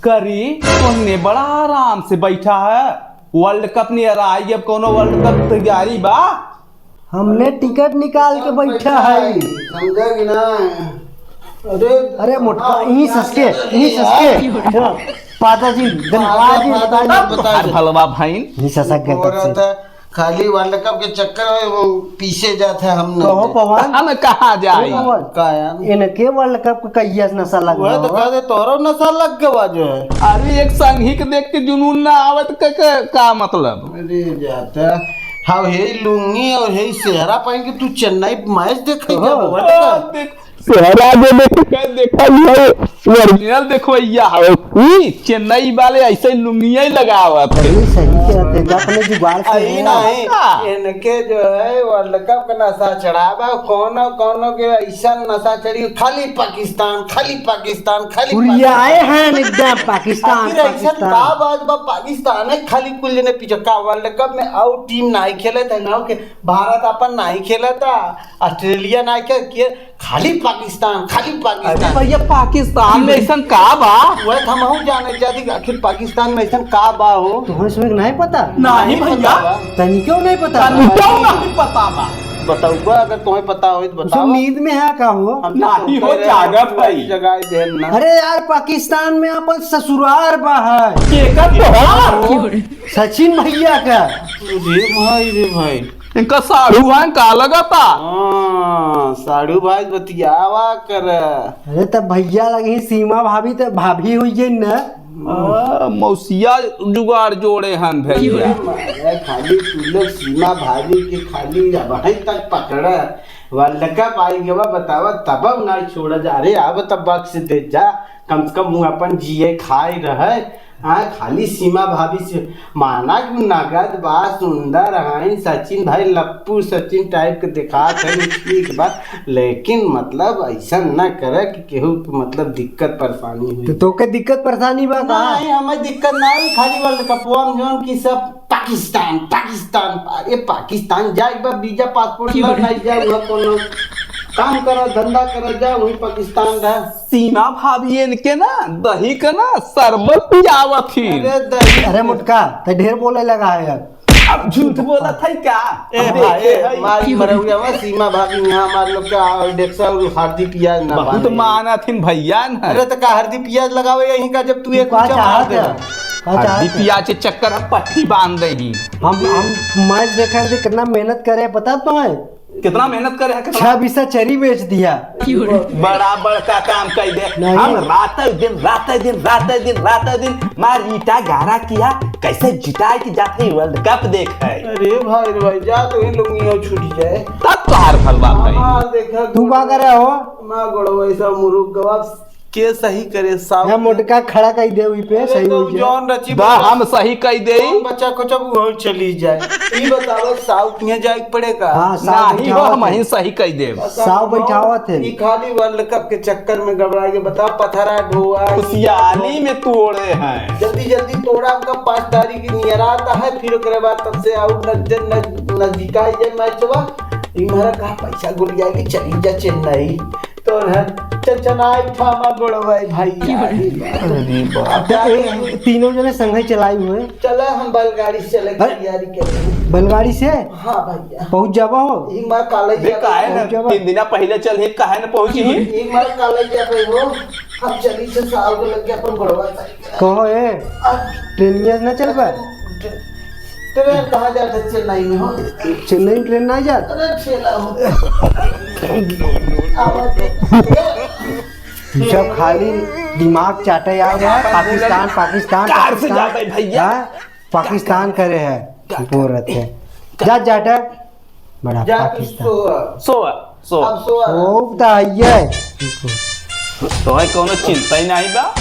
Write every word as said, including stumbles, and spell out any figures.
करी, तोहने बड़ा आराम से बैठा है। World Cup नहीं आ रहा है, अब कौनो World Cup तैयारी बा? हमने टिकट निकाल के बैठा है। समझा कि ना? अरे, अरे मोटका, हाँ, यहीं ससके, यहीं ससके। हाँ, पादा जी, धन्यवाद जी, पादा जी, बता दे। बता दे। भलवा भाई। यहीं ससक गए तब से। बोलत है, खाली World Cup के चक्कर में वो पीछे जात है हम नहीं कहो दे। पवन। हम कहाँ जाई? कहो पवन। का यार? इनके World Cup के कहिया से नशा लग वह गया तो हो? कह दे, तोहरो नशा लग गवा जो है। अरे, एक संगी के देख के जुनून ना आवत के, के, का मतलब? अरे जाता, हाँ, हे लुंगी और हे सेहरा पहन के तू चेन्नई मैच देखे ओहो। जाबो, what the? देख, सेहरा जो देख के देखा ही है, original देखवैया है। ई चेन्नई वाले ऐसे लुंगिया ही लगावत है। सही, सही कहते हैं, जा अपने जुगाड़ से अरे हो। नहीं, हाँ। इनके जो है World Cup का नशा चढ़ा बा, कौनो, कौनो के ऐसा नशा चढ़ी, खाली पाकिस्तान, खाली पाकिस्तान, खाली उरियाए पाकिस्तान। हैं एकदम पाकिस्तान, आखिर ऐसा पाकिस्तान। का बात बा, पाकिस्तान है खाली कुल जने पीछे का World Cup में और टीम नहीं खेलत है ना, के भारत अपन नहीं खेलता, ऑस्ट्रेलिया नहीं खेल के, खाली पाकिस्तान, खाली अरे पाकिस्तान। भैया, पाकिस्तान में ऐसन का बा? वह तो हमहू जाने चाहती कि आखिर पाकिस्तान में ऐसन का बा हो? तुम्हें इसमें नहीं पता? नहीं नहीं भैया। पता बा। तनी क्यों नहीं पता? तनी क्यों नहीं पता बा? बताऊबा, अगर तुम्हें पता हो तो तुम बताओ। नींद में है का हो? हम तो नहीं सोते हो, रहे, जागत पूरा है। जगाए देन ना। अरे यार, पाकिस्तान में अपन ससुरार बा है। केकर तो है? सचिन भैया का। रे भाई, रे भाई। इनका साढ़ू भाई का लगता? हाँ, साढ़ू भाई बतियावा कर। अरे, तब भैया लगी सीमा भाभी, तो भाभी हुई है न? आ, मौसिया जुगाड़ जोड़े हन भैया। अरे, खाली तू लोग सीमा भाभी के खाली अब तक पकड़ा। World Cup आई गवा, बतावा, तब ना छोड़ा जा। अरे, अब तब बख्श दे जा, कम से कम वो अपन जिए खाए रहे। हाँ, खाली सीमा भाभी से माना कि नगद बा, सुंदर हईन, सचिन भाई लप्पू सचिन type के दिखात है, ठीक बा, लेकिन मतलब ऐसा न करे कि केहू के मतलब दिक्कत परेशानी हुई। तो तोके दिक्कत परेशानी बा का? नहीं, हमें दिक्कत नहीं, खाली World Cup में जौन कि सब पाकिस्तान, पाकिस्तान, ये पाकिस्तान जाए बा, visa passport की ला बड़ी? नहीं जाए, वहाँ कोनो काम करो, धंधा करो, जाओ वहीं पाकिस्तान रह। सीमा भाभी इनके ना दही का ना शरबत पियावत ही। अरे दही। अरे मोटका, ते ढेर बोले लगा है यार। अब झूठ बोलत है क्या? ए अब भाई, देखे ए है। मारी मरौया में सीमा भाभी यहाँ हमारे लोग का डेक्सा और हल्दी पियाज ना बहुत बांधे। मानत हिन भैया न। अरे तो का हल्दी पियाज लगावे यहीं का, जब तू तू एक का ऊंचा मार चाहत दे। है? का हल्दी चाहत है? पियाज के चक्कर हम पट्टी बांध दे ही। हम, हम मैच देखे थे, कितना मेहनत करे, पता तुम्हें? कितना मेहनत करे है, कितना? छह बीसा चरी बेच दिया। बड़ा बड़का काम कर दे। नहीं। हम रात दिन, रात दिन, रात दिन, रात दिन मार ईटा गारा किया, कैसे जिताए कि जाते World Cup देख है। अरे भाई रे भाई, जा तो इन लोग नहीं छूट जाए। तब तोहार भलवा भाई। हाँ, देखा तू का करे हो? माँ गोड़ो ऐसा मुरुख गवा। के सही करे साहब? हम मोटका खड़ा कई दे उई पे, अरे सही तो हो गया। जौन रची बा बच्चा, हम सही कई दे। जौन बच्चा को जब वो चली जाए, ई बताओ साउथ में जाए के पड़ेगा? हाँ, साउथ नहीं हो, बैठावत हम है। ही सही कई देब। साउथ बैठावत है। ई खाली World Cup के चक्कर में गबड़ा के बता, पथरा ढोआ। खुशियाली में तोड़े हैं। जल्दी जल्दी तोड़ा, हमका पाँच तारीख की नियर आता है, फिर ओकरे बाद तब से आउट नज-, नज-, नजदीका ये मैचवा। ई मारा कहा पैसा गुड़ जाएगी, चली जा चेन्नई। तो है चचनाई ठामा गोड़वाई भाई। अरे बाप। तो ए, तीनों जने संगे चलाई हुए। चला हम बैलगाड़ी से चले अरे, तैयारी करें। बैलगाड़ी से? हाँ भैया। पहुँच जाबा हो? ई मार काले देख, जाबा। काहे ना पहुँच जाबा। तीन दिना पहिले चल ही, काहे ना पहुँची? ई मार काले जाबा हो। हम चली से साल को लग गया अपन गोड़वा साइड। कहो ए, आ। ट्रेनिया ना चल पाए? ट्रेन कहाँ जात है? चेन्नई में हो। चेन्नई में ट्रेन ना जात? अरे ठेला हो। आवाज। सब खाली दिमाग चाटे आ रहा है, पाकिस्तान, पाकिस्तान, कार से पाकिस्तान। जाता है भैया। हाँ? पाकिस्तान करे है, बोलत है। जा, जाटा। बड़ा जा तू पाकिस्तान। सोआ। सोआ, सोआ। अब सोआ। खूब तो आइए। तोहे कौनो चिंता ही नहीं बा।